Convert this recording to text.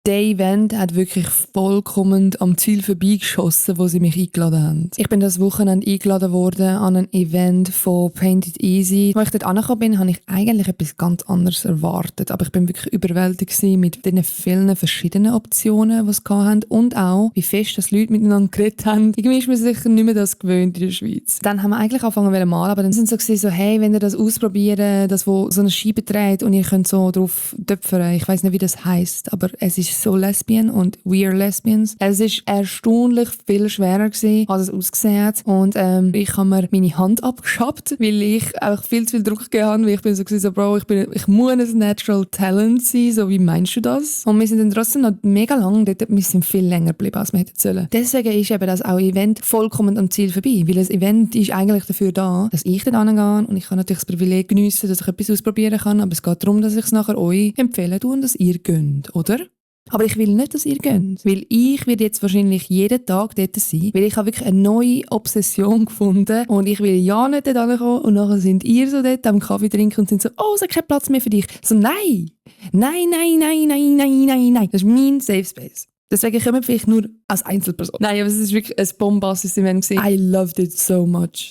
der Event hat wirklich vollkommen am Ziel vorbeigeschossen, wo sie mich eingeladen haben. Ich bin das Wochenende eingeladen worden an ein Event von Paint It Easy. Als ich dort angekommen bin, habe ich eigentlich etwas ganz anderes erwartet. Aber ich bin wirklich überwältigt mit den vielen verschiedenen Optionen, die sie hatten. Und auch, wie fest dass Leute miteinander geredet haben. Irgendwie ist man sich nicht mehr das gewöhnt in der Schweiz. Dann haben wir eigentlich angefangen zu malen, aber dann sind sie so, hey, wenn ihr das ausprobieren, das wo so eine Scheibe dreht und ihr könnt so drauf töpfern. Ich weiss nicht, wie das heisst, aber es ist so lesbian und we are lesbians. Es ist erstaunlich viel schwerer gewesen, als es ausgesehen hat. Und ich habe mir meine Hand abgeschabt, weil ich auch viel zu viel Druck gegeben habe, weil ich bin so, Bro, ich muss ein Natural Talent sein, so wie meinst du das? Und wir sind dann trotzdem noch mega lang dort, wir sind viel länger geblieben, als wir hätten sollen. Deswegen ist eben das auch Event vollkommen am Ziel vorbei, weil das Event ist eigentlich dafür da, dass ich dort hingehe und ich kann natürlich das Privileg geniessen, dass ich etwas ausprobieren kann, aber es geht darum, dass ich es nachher euch empfehlen tue und dass ihr gönnt, oder? Aber ich will nicht, dass ihr gönnt, weil ich werde jetzt wahrscheinlich jeden Tag dort sein, weil ich habe wirklich eine neue Obsession gefunden und ich will ja nicht dort ankommen und nachher sind ihr so dort am Kaffee trinken und sind so, oh, es hat keinen Platz mehr für dich. So, nein, das ist mein Safe Space. Deswegen kommen wir vielleicht nur als Einzelperson. Nein, aber es ist wirklich ein bombastisches Event gewesen. I loved it so much.